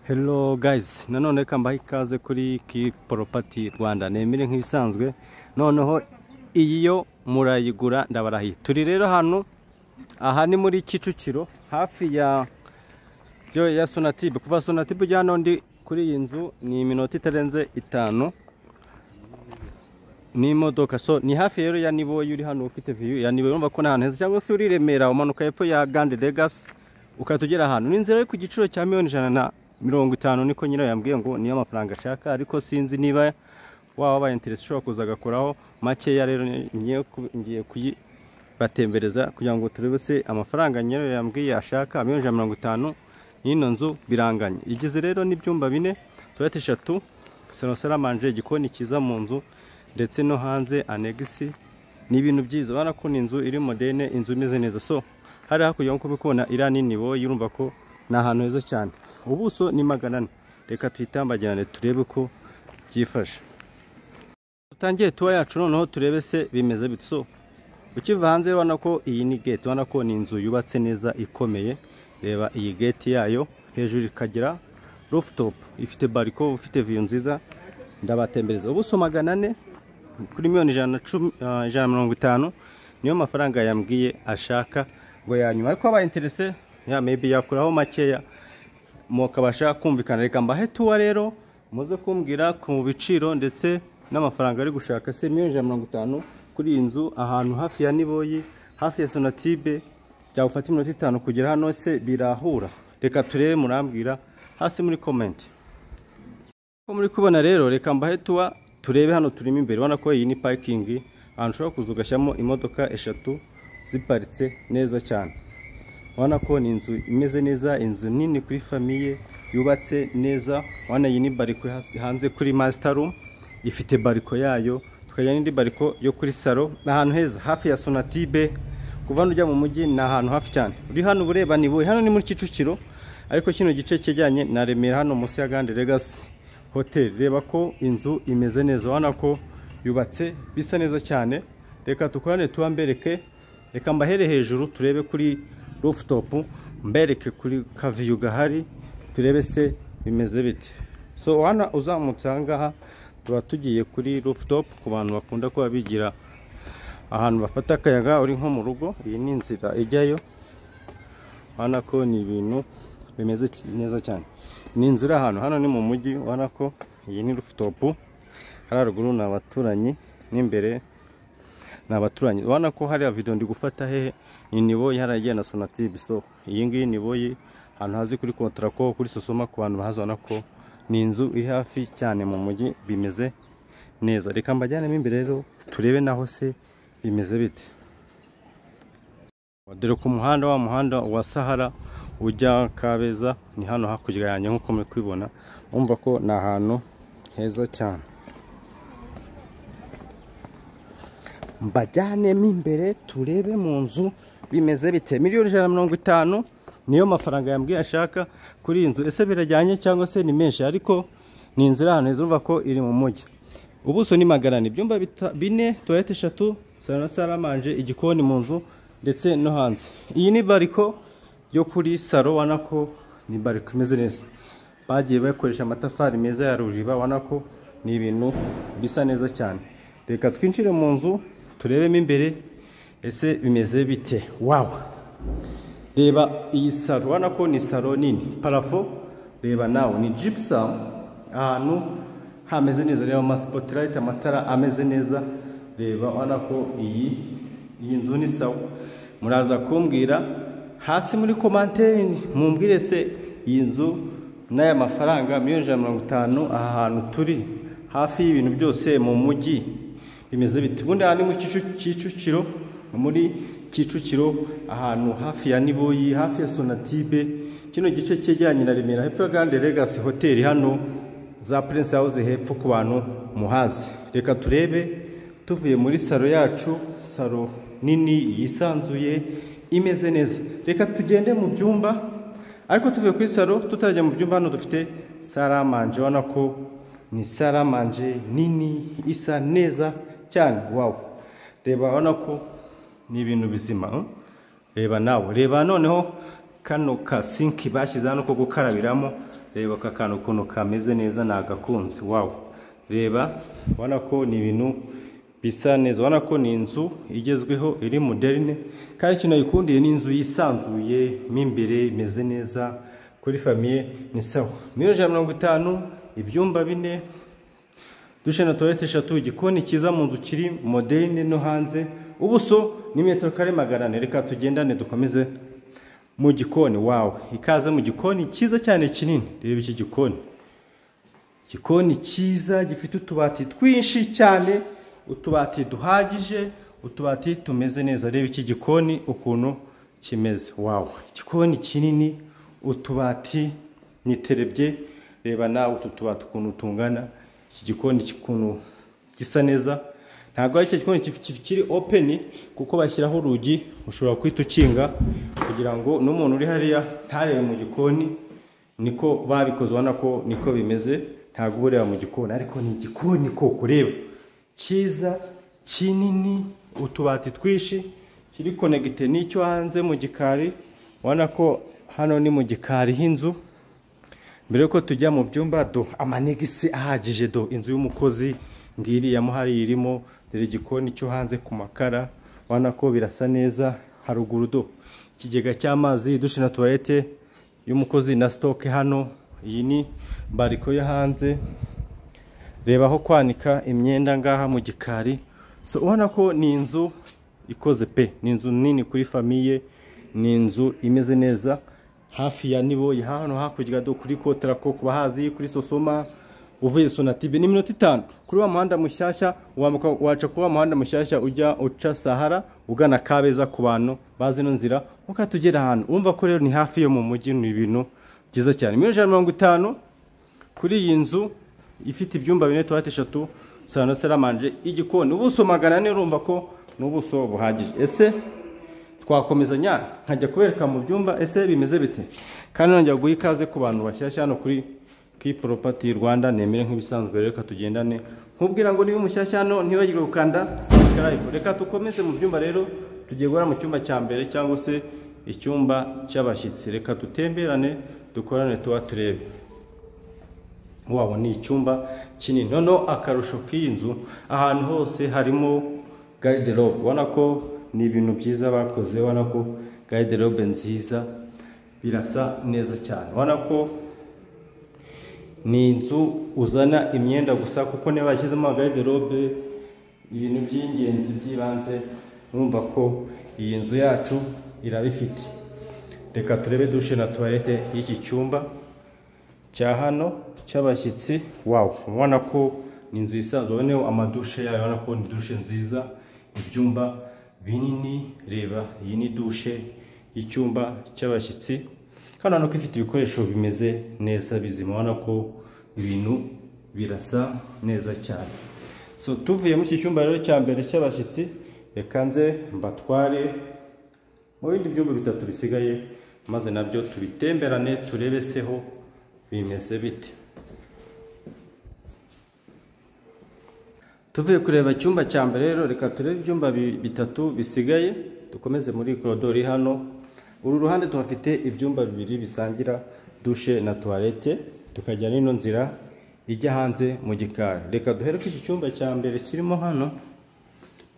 Hello guys, nanone reka mbahe ikaze kuri Key Property Rwanda. Nemere nk'ibisanzwe, noneho iyi yo murayigura ndabarahiye. Turi rero hano, aha ni muri Kicukiro hafi ya ya Sonatube. Kuva Sonatube ujya hano ndi kuri iyi nzu ni iminota itarenze 5 n'imodoka. So ni hafi rero ya Niboye, uri hano ufite view ya Niboye, urumva ko n'ahantu heza, cyangwa se uri Remera umanuka hepfo ya Grand Legacy ukahita ugera ahantu. Ni inzira yo ku giciro cya 150,000,000, niko nyirayo yambwiye ngo niyo mafaranga ashaka, ariko sinzi niba waba wabaye interest ushobora kuza agakoraho makeya. Rero ngiye kuyibatembereza kugira ngo turebe se amafaranga nyirayo yambwiye ashaka 150,000,000 n'ino nzu biranganye. Igeze rero n'ibyumba 4, toilette 3, salon salle à manger, igikoni cyiza mu nzu ndetse no hanze annexe. Ni ibintu byiza, ubona ko ni inzu iri moderne, inzu imeze neza. So hari hakurya nkuko ubikubona iriya ni Niboye, urumva ko ni ahantu heza cyane. Ubuso ni 400. Reka tuyitambagirane turebe uko byifashe. Dutangiye tour yacu noneho turebe se bimeze bite. So ukiva hanze urabona ko iyi ni gate, urabona ko ni inzu yubatse neza ikomeye. Reba iyi gate yayo hejuru ikagira rooftop, ifite balcon, ifite view nziza. Ndabatembereza. Ubuso 400 kuri 150,000,000 niyo mafaranga yambwiye ashaka ngo yanyuma, ariko abaye interesse ya maybe yakuraho makeya mukabasha kumvikana. Reka mbahe tour rero muze kumbwira ku biciro ndetse n'amafaranga ari gushaka. Se 150,000,000 kuri iyi nzu ahantu hafi ya Niboye, hafi ya Sonatube, byagufata iminota 5 kugera hano, se birahura? Reka turebe, murambwira hasi muri comment. Ko muri kubona rero, reka mbahe tour turebe. Hano turimo imbere, ubona ko iyi ni parking, ahantu ushobora kuza ugashyiramo imodoka 3 ziparitse neza cyane. Ubona ko ni inzu imeze neza, inzu nini kuri famille yubatse neza. Ubona iyi ni balcon hanze kuri master room, ifite balcon yayo, tukagira n'indi balcon yo kuri salon. Ni ahantu heza hafi ya Sonatube, kuva hano ujya mu mujyi ni ahantu hafi cyane. Uri hano ureba Niboye, hano ni muri Kicukiro, ariko kino gice cyegeranye na Remera hano munsi ya Grand Legacy Hotel. Reba ko inzu imeze neza, ubona ko yubatse bisa neza cyane. Reka tukorane tour mbereke, reka mbahere hejuru turebe kuri rooftop, mbereke kuri kaviyu gahari, turebe se bimeze bite. So hano uzamutse aha ngaha tuba tugiye kuri rooftop, ku bantu bakunda kuba bigira ahantu bafata akayaga uri nko mu rugo. Iyi ni inzira ijyayo, ubona ko ni ibintu bimeze neza cyane. Ni inzu iri ahantu hano ni mu mujyi, ubona ko iyi ni rooftop. Hariya ruguru ni abaturanyi, n'imbere ni abaturanyi. Ubona ko hariya video ndi gufata hehe ni Niboye, hariya igiye na Sonatube. So iyi ngiyi Niboye, ahantu hazi kuri Kontrako, kuri Sosoma, ku bantu bahazi, ubona ko ni inzu iri hafi cyane mu mujyi, bimeze neza. Reka mbajyanemo imbere rero turebe naho se bimeze bite. Dore ku muhanda, wa muhanda wa Sahara ujya Kabeza, ni hano hakurya yanjye nkuko muri kubibona. Umva ko ni ahantu heza cyane. Mbajyanemo imbere turebe mu nzu bimeze bite. 150,000,000 niyo mafaranga yambwiye ashaka kuri iyi nzu. Ese birajyanye cyangwa se ni menshi? Ariko ni inzu iri ahantu heza, urumva ko iri mu mujyi. Ubuso ni 400, ibyumba 4, toilette 3, salon na salle à manger, igikoni mu nzu ndetse no hanze. Iyi ni balcon yo kuri salon, ubona ko ni balcon imeze neza, bagiye bakoresha amatafari meza ya ruriba, ubona ko ni ibintu bisa neza cyane. Reka twinjire mu nzu turebemo imbere ese bimeze bite. Wow, reba iyi salon, ubona ko ni salon nini, plafond reba nawe ni gypsum, ahantu hameze neza. Reba ama spotlight, amatara ameze neza. Reba ubona ko iyi nzu ni sawa. Muraza kumbwira hasi muri commentaire, mumbwire se iyi nzu n'aya mafaranga 150,000,000, aha hantu turi hafi y'ibintu byose mu mujyi bimeze bite. Ubundi aha ni muri Kicukiro, muri Kicukiro ahantu hafi ya Niboyi, hafi ya Sonatube, kino gice cyegeranye na Remera hepfo ya Grand Legacy Hotel, hano za Prince House hepfo ku bantu muhazi. Reka turebe tuvuye muri salo yacu, salo nini yisanzuye imeze neza. Reka tugende mu byumba, ariko tuvuye kuri salo tutarajya mu byumba, hano dufite salle à manger, ubona ko ni salle à manger nini isa neza cyane. Wow, reba ubona ko ni ibintu bizima. Reba nawe, reba noneho kano ka sink bashyize hano ko gukarabiramo. Reba aka kantu ukuntu kameze neza, nagakunze. Wow, reba, ubona ko ni ibintu bisa neza, ubona ko ni inzu igezweho iri moderne, kandi ikintu nayikundiye ni inzu yisanzuye mo imbere imeze neza, kuri famille ni sawa. 150,000,000, ibyumba 4, douche na toilette 3, igikoni cyiza mu nzu kiri moderne no hanze, ubuso ni metero kare 400. Reka tugendane dukomeze mu gikoni. Wow, ikaze mu gikoni cyiza cyane kinini. Reba iki gikoni, igikoni cyiza gifite utubati twinshi cyane, utubati duhagije, utubati tumeze neza. Reba iki gikoni ukuntu kimeze. Wow, igikoni kinini, utubati niterebye. Reba nawe utu tubati ukuntu tungana, iki gikoni ukuntu gisa neza. Ntabwo ari icyo gikoni kiri open, kuko bashyiraho urugi ushobora kwita ukinga kugira ngo n'umuntu uri hariya ntarebe mu gikoni. Niko babikoze, ubona ko niko bimeze, ntabwo ureba mu gikoni, ariko ni igikoni koko. Reba cyiza kinini, utubati twinshi, kiri connecté n'icyo hanze mu gikari. Ubona ko hano ni mu gikari h'inzu. Mbere yuko tujya mu byumba, do amanegisi ahagije, do inzu y'umukozi ngiri ya muhari irimo. Dore igikoni cyo hanze ku makara, ubona ko birasa neza. Haruguru do ikigega cy'amazi, douche na toilette y'umukozi na stock hano. Iyi ni bariko yo hanze. Reba aho kwanika imyenda ngaha mu gikari. So ubona ko ni inzu ikoze pe, ni inzu nini kuri famille, ni inzu imeze neza hafi ya Niboye, hano hakurya do kuri Kotrako ku bahazi, kuri Sosoma uvuye Sonatibe ni iminota 5. Kuri wa muhanda mushyashya wambuka, waca kuba muhanda mushyashya ujya uca Sahara ugana Kabeza, ku bantu bazi ino nzira ukatugera ahantu. Urumva ko rero ni hafi yo mu mujyi, ni ibintu byiza cyane. 150,000,000 kuri iyi nzu ifite ibyumba 4, toilette 3, salon salle à manger, igikoni, ubuso 400. Urumva ko n'ubuso buhagije. Ese twakomezanya nkajya kubereka mu byumba ese bimeze bite? Kandi nongera guha ikaze ku bantu bashyashya hano kuri Key Property Rwanda. Nemere nk'ibisanzwe, reka tugendane nkubwira ngo niba umushyashya hano ntibagirwe gukanda subscribe. Reka dukomeze mu byumba rero, tugiye guhera mu cyumba cya mbere cyangwa se icyumba cy'abashyitsi. Reka dutemberane dukorane tuba turebe. Wabo ni icyumba kinini. Noneho akarusho k'iyi nzu, ahantu hose harimo garde-robe. Ubona ko ni ibintu byiza bakoze, ubona ko garde-robe nziza, birasa neza cyane. Ubona ko ni inzu uzana imyenda gusa, kuko niba bashyizemo garde-robe, ibintu by'ingenzi by'ibanze, urumva ko iyi nzu yacu irabifite. Reka turebe douche na toilette y'iki cyumba cya hano cy'abashyitsi. Wow, ubona ko ni inzu isanzwe, uboneho amadushe yayo, ubona ko ni douche nziza, ibyumba binini. Reba iyi ni douche y'icyumba cy'abashyitsi, kandi urabona ko ifite ibikoresho bimeze neza bizima, ubona ko ibintu birasa neza cyane. So tuvuye muri iki cyumba rero cya mbere cy'abashyitsi, reka nze mbatware mu bindi byumba 3 bisigaye, maze nabyo tubitemberane turebe seho bimeze bite. Tuvuye kureba icyumba cya mbere rero, reka turebe ibyumba 3 bisigaye. Dukomeze muri koridori hano. Uru ruhande tuhafite ibyumba 2 bisangira douche na toilette, tukajya n'ino nzira ijya hanze mu gikari. Reka duhere ku iki cyumba cya mbere kirimo hano,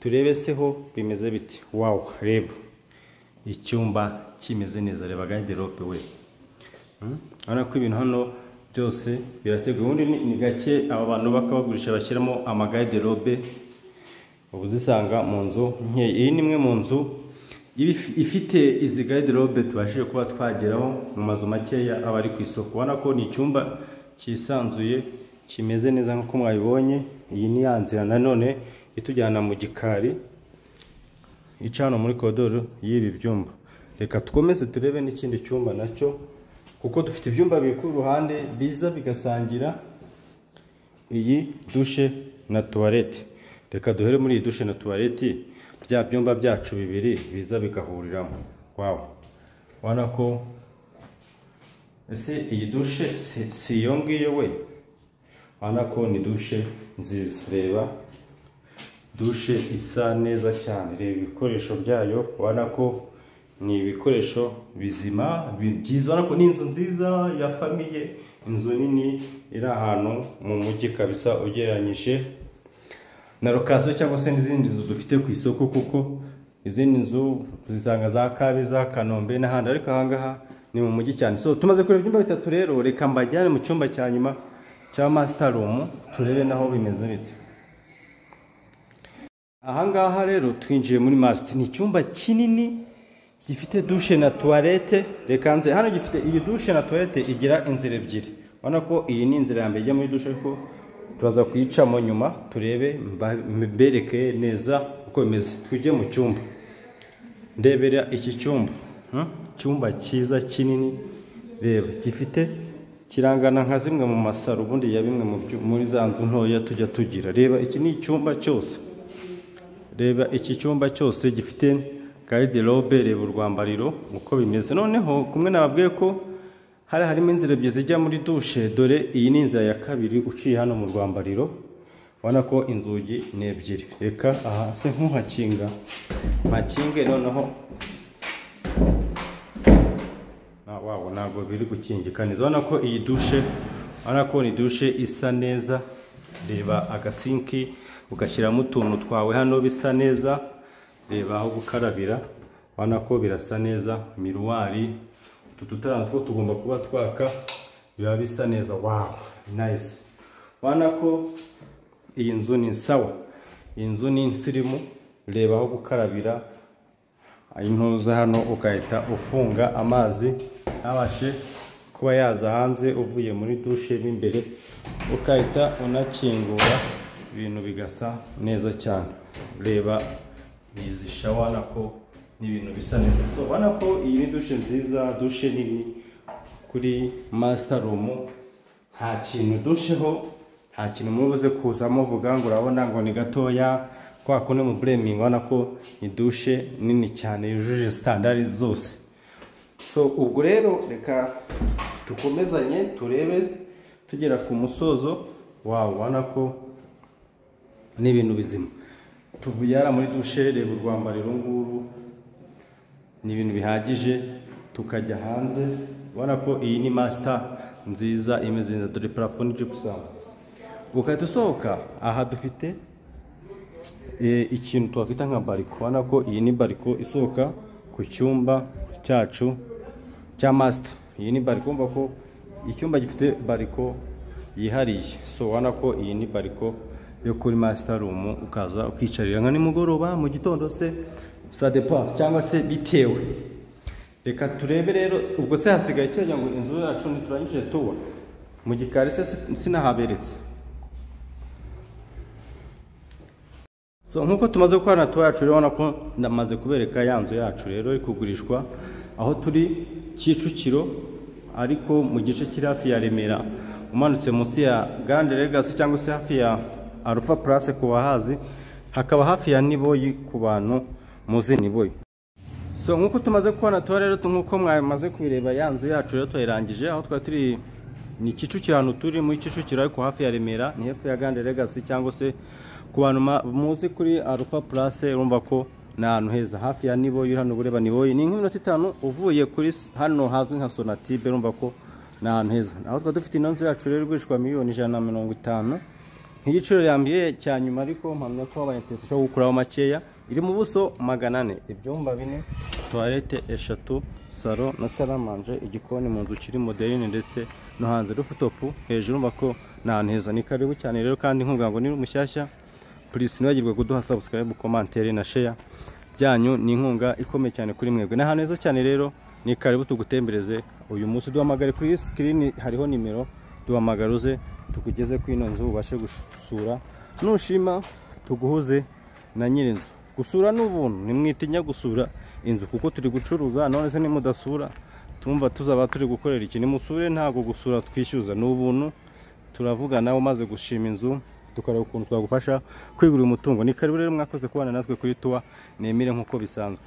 turebe seho bimeze bite. Wow, reba icyumba kimeze neza, reba garde-robe we. Urabona ko ibintu hano byose birateguye. Ubundi ni gake aba bantu bakabagurisha bashyiramo amagarde-robe, ubu zisanga mu nzu nkeya. Iyi ni imwe mu nzu ifite izi garde-robe tubashije kuba twageraho mu mazu makeya aba ari ku isoko. Ubona ko ni icyumba cyisanzuye kimeze neza nk'uko mwabibonye. Iyi ni ya nzira nanone itujyana mu gikari ica hano muri koridoro y'ibi byumba. Reka dukomeze turebe n'ikindi cyumba nacyo, kuko dufite ibyumba biri ku ruhande biza bigasangira iyi douche na toilette. Reka duhere muri iyi douche na toilette, bya byumba byacu 2 biza bigahuriramo. Wow, ubona ko ese iyi douche si iyo ngiyo we? Ubona ko ni douche nziza. Reba douche isa neza cyane, reba ibikoresho byayo, ubona ko ni ibikoresho bizima byiza. Ubona ko ni inzu nziza ya famille, Inzu nini iri ahantu mu mujyi kabisa ugereranyije na location cyangwa se n'izindi nzu dufite ku isoko, kuko izindi nzu zisanga za Kabeza, Kanombe n'ahandi, ariko aha ngaha ni mu mujyi cyane. So tumaze kureba ibyumba bitatu rero, reka mbajyane mu cyumba cya nyuma cya master room turebe naho bimeze bite. Aha ngaha rero twinjiye muri master, ni icyumba kinini gifite douche na toilette. Reka nze hano, gifite iyi douche na toilette igira inzira ebyiri. Urabona ko iyi ni inzira ya mbere ijya muri douche, ariko turaza kuyicamo nyuma turebe mbereke neza uko bimeze. Tujye mu cyumba, ndebera iki cyumba, cyumba cyiza kinini, reba gifite kirangana nka zimwe mu masaro ubundi ya bimwe muri za nzu ntoya tujya tugira. Reba iki ni icyumba cyose, reba iki cyumba cyose gifite garde-robe, reba urwambariro uko bimeze. Noneho kumwe nababwiye ko hari harimo inzira ebyiri zijya muri douche, dore iyi ni inzira ya kabiri uciye hano mu rwambariro. Ubona ko inzugi ni ebyiri. Reka aha se nkuhakinga mpakinge, noneho wawo ntabwo biri gukingika neza. Ubona ko iyi douche, ubona ko ni douche isa neza. Reba agasinki ugashyiramo utuntu twawe hano bisa neza. Reba aho gukarabira, ubona ko birasa neza. Miruwari, utu tutara two tugomba kuba twaka, biba bisa neza. Wow, nice. Ubona ko iyi nzu ni sawa, iyi nzu ni insirimu. Reba aho gukarabira, intuza hano ukahita ufunga amazi ntabashe kuba yaza hanze uvuye muri douche mo imbere, ukahita unakingura ibintu bigasa neza cyane. Reba izi shawa nako ni ibintu bisa neza. So ubona ko iyi ni douche nziza, douche nini kuri master room. Nta kintu dusheho, nta kintu mubuze kuzamo vuga ngo urabona ngo ni gatoya kwa kundi mu blaming. Ubona ko ni douche nini cyane yujuje standard zose. So ubwo rero reka tukomezanye turebe tugera ku musozo. Wow, ubona ko ni ibintu bizima. Tuvuye hara muri douche, reba urwambariro nguru, ni ibintu bihagije. Tukajya hanze, ubona ko iyi ni master nziza imeze neza. Dore plafond gypsum. Ukahita usohoka aha dufite ikintu twakwita nka bariko. Ubona ko iyi ni bariko isohoka ku cyumba cyacu cya master. Iyi ni bariko, umva ko icyumba gifite bariko yihariye. So ubona ko iyi ni bariko yo kuri master room, ukaza ukicarira nka nimugoroba, mu gitondo se ça dépend cyangwa se bitewe. Reka turebe rero ubwo se hasigaye cyangwa ngo inzu yacu ntiturangije tuwa mu gikari se sinahaberetse. So nkuko tumaze gukorana tour yacu rero, ubona ko ndamaze kubereka ya nzu yacu rero iri kugurishwa aho turi Kicukiro, ariko mu gice kiri hafi ya Remera, umanutse munsi ya Grand Legacy cyangwa se hafi ya Alpha Place ku bahazi, hakaba hafi ya Niboyi ku bantu muzi Niboyi. So nkuko tumaze kubona tour rero, nkuko mwamaze kubireba ya nzu yacu rero tuyirangije. Aho twari turi ni Kicukiro, ahantu turi muri Kicukiro ariko hafi ya Remera, ni hepfo ya Grand Legacy cyangwa se ku bantu muzi kuri Alpha Place, urumva ko ni ahantu heza hafi ya Niboyi. Hano ureba Niboyi ni nk'iminota 5 uvuye kuri hano hazwi nka Sonatube, urumva ko ni ahantu heza. Aho twari dufite ino nzu yacu rero igurishwa miliyoni 150 nk'igiciro yambiye cya nyuma, ariko mpamya ko abaye interest cyo gukuraho makeya. Iri mu buso 400, ibyumba 4, toilette 3, salo na salle à manger, igikoni mu nzu kiri moderne ndetse no hanze rooftop hejuru. Urumva ko ni ahantu heza, ni karibu cyane rero. Kandi nkuvuga ngo ni mushyashya, please ntibagirwe kuduha subscribe, commentaire na share byanyu, ni inkunga ikomeye cyane kuri mwebwe. Ni ahantu heza cyane rero, ni karibu tugutembereze uyu munsi. Duhamagare kuri screen hariho nimero, duhamagare uze tukugeze ku ino nzu ubashe gusura, nushima tuguhuze na nyirinzu. Gusura n'ubuntu, nimwitinya gusura inzu kuko turi gucuruza. None se nimudasura tumva tuzaba turi gukorera iki? Nimusure, ntago gusura twishyuza, ni ubuntu. Turavugana umaze gushima inzu tukareba ukuntu twagufasha kwigurira umutungo. Ni karibu rero, mwakoze kubana natwe kuri tour nemire nkuko bisanzwe.